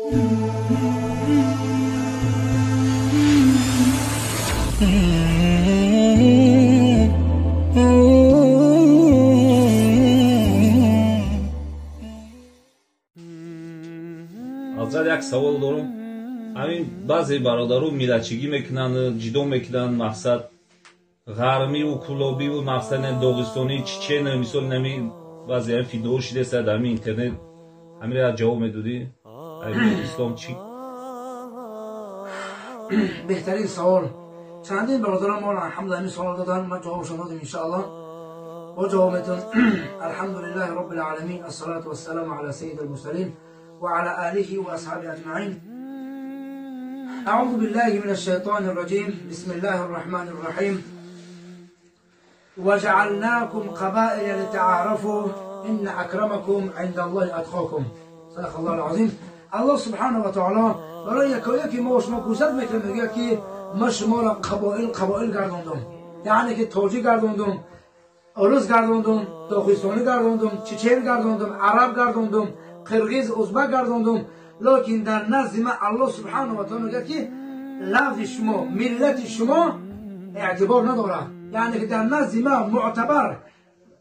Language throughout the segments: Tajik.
Ҳазрат, як савол дорам. Ҳамин баъзе бародару миллатчигӣ мекунанд, ҷидо мекунанд, мақсад ғармиву кулобиву мақсад доғистонӣ, чечен, мисол нами баъзе ҳамин фитнаҳо шидааст дар ҳамин интернет. Ҳаминро як ҷавоб медодӣ? Ислом чӣ? Беҳтарин савол. Чандин бародарон мо алҳамдулилла ҳамин савол доданд, ман ҷавобашон додем иншоаллоҳ. Бо ҷавоб метон. Алҳамдулиллаҳи роббил оламин, ассалату вассаламу ала саййидил мурсалин ва ала алиҳи ва асҳабиҳи аҷмаин. أعوذ بالله من الشيطان الرجيم، بسم الله الرحمن الرحيم. وجعلناكم قبائل لتعارفوا إن أكرمكم عند الله أتقاكم. صدق الله العظيم. الله سبحانه وتعالى برای یکایکی ما و شما گوشت میکنه، میگه که ما شما را قبایل قبایل گرداندم، یعنی که تاجی گرداندم، اولوز گرداندم، داغستانی گرداندم، چچن گرداندم، عرب گرداندم، قرغیز، ازبک گرداندم. لکن در نزد ما الله سبحانه و تعالی میگه که لفظ شما، ملت شما اعتبار نداره. یعنی که در نزد ما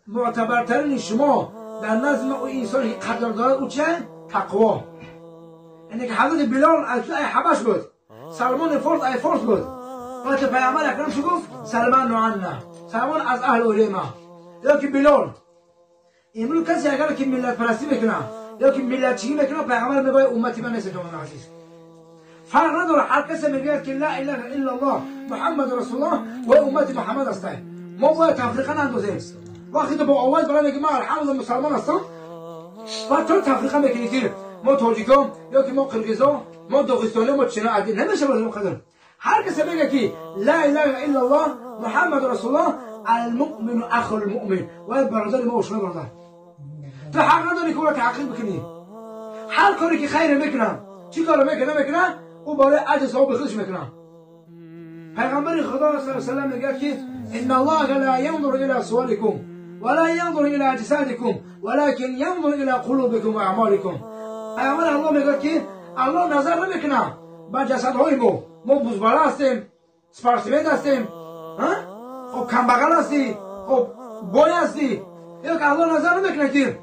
معتبرترین شما در نزد ما او انسانی که قدر دارد او چه؟ تقوا. یعنی که حضرت بلال از ای حبش بود، سلمان فارس ای فارس بود. وقتی پیامبر اکرم چی گفت؟ سلمان عنا، سلمان از اهل اوله ما. یا که بلال امروز کسی اگر که ملت پرستی میکنه یا که ملت چی میکنه، پیامبر میگه امتی من نیست. جوان عزیز، فرق نداره، هر کسی میگه که لا اله الا الله محمد رسول الله و امت محمد است. ما باید تفریقه نندازیم. وقتی تو با آواز برای میگه من الحمدلله مسلمان هستم، بعد تو تفریقه میکنی که ما تاجیکا یا که ما قرقیزا، ما داغستانی، ما چینا، عدی نمیشه. برای قدر هر کسی میگه که لا اله الا الله محمد رسول الله، المؤمن اخو المؤمن، و برادر ما و شما برادر. تو حق نداری که او را تعقیب بکنی. هر کاری که خیر میکنه، چی کار میکنه میکنه، او برای اجر ثواب خودش میکنه. پیغمبر خدا صلی الله علیه و سلم میگه که ان الله لا ينظر الى صوركم ولا ينظر الى اجسادكم ولكن ينظر الى قلوبكم واعمالكم. پیغمبر الله میگه که الله نظر نمیکنه به جسدهای ما. ما بزباله هستیم، سپارسیمنت هستیم، خب کمبغل هستی، خب بای هستی. یا که الله نظر نمیکنه که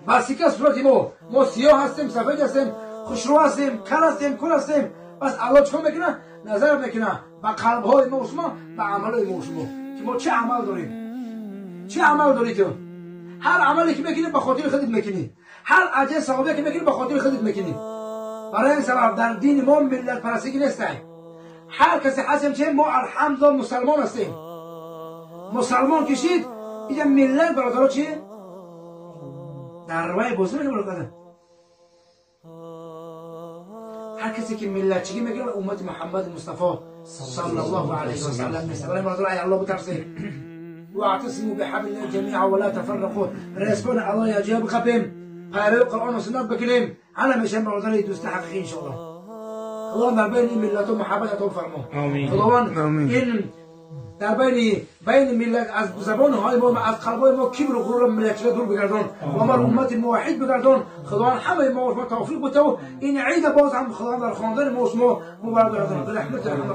بسیکه صورت ما، ما سیاه هستیم، سفید هستیم، خوشرو هستیم، کر هستیم، کور هستیم. بس الله چیکار میکنه؟ نظر میکنه به قلب های ما و شما، به عمل های ما و شما، که ما چه عمل داریم، چه عمل داری تو. هر عملی که میکنی به خاطر خودت میکنی، هر اجر ثوابی که میکنی به خاطر خودت میکنی. برای این سبب در دین ما ملت پرستی نیست. هر کسی هستیم چه ما الحمدلله مسلمان هستیم. مسلمان کشید اینجا ملت برادرها چی؟ در روی بازی میکنه برادر. هر کسی که ملتچگی میکنه امت محمد مصطفی صلی الله علیه و سلم نیست. برای برادرها ای الله بترسید. واعتصموا بحبل الله جميعا ولا تفرقوا. رسول الله یا بخپیم، پیرو قرآن و سنت بکنیم. حالا میشن برادرای دوست حقیقی انشاءالله. خداوند در بین ملت و محبت عطا فرما. خداوند این در بین ملت از زبان های ما، از قلب های ما کبر و غرور ملت را دور بگردان و ما امت موحد بگردان. خداوند همه ما و شما توفیق بده و این عید باز هم خداوند در خاندان ما و شما مبارک بگردان. به رحمت